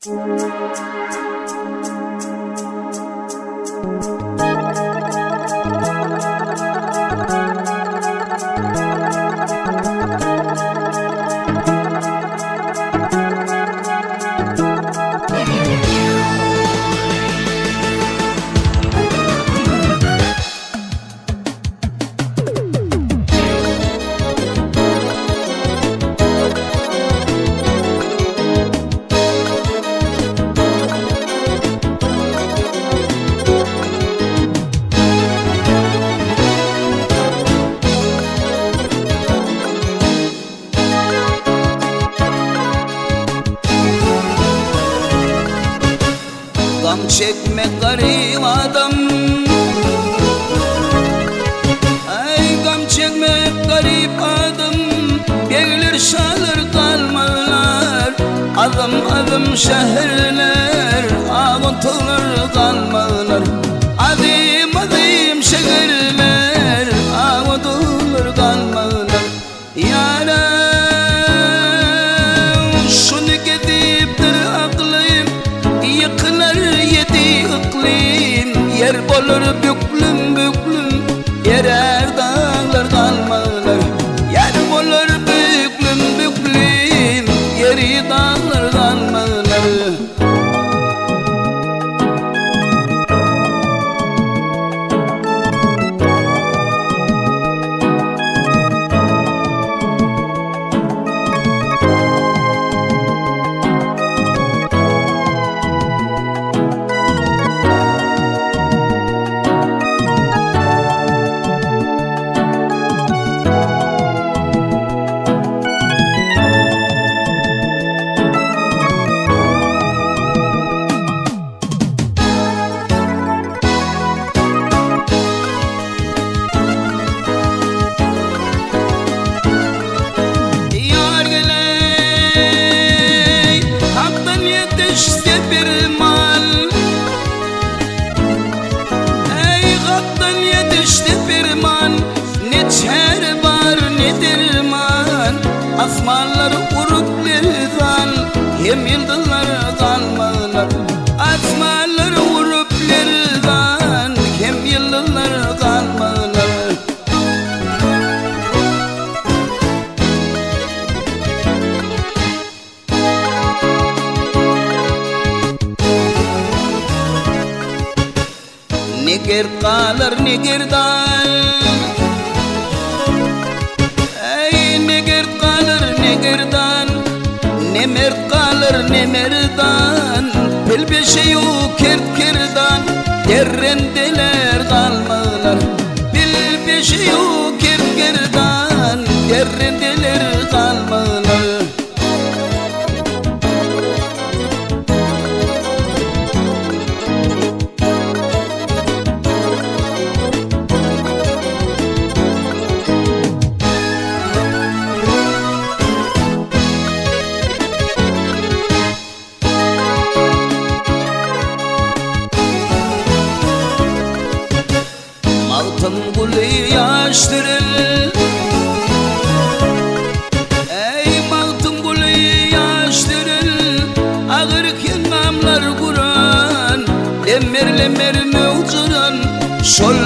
Gam çekme garyp adam Ay gam çekme garip adam Begler şalar kalmalar Adım adım şehirler Ağıtılır kalmalar Adım adım şehirler Ağıtılır kalmalar Yaram şunu gidipdir aklım Yıkılar yedi iklim Yer bolur büklüm büklüm Yerer dağlar kalmalar Yer bolur büklüm büklüm Yeri dağlar kalmalar. Yar geley Hak'tan yetişse bir mal. Ey Hak'tan yetişti bir mal. Ne çare var ne derman. Asmanlar urup lerzan hem yıldızlar kalmalar. Asmanlar urup lerzan hem yıldızlar kalmalar. Neger kalır negerdan Ey neger kalır negerdan Ne mert kalır ne merdan. Bilbeşeyu kert kerdan Derrendeler kalmalar. Bilbeşeyu kert kerdan Derrendeler kalmalar. Magtymguly ýaşdyril Ey Magtymguly ýaşdyril Agyr kengamlar guran Lemer lemer mewcuran Şol.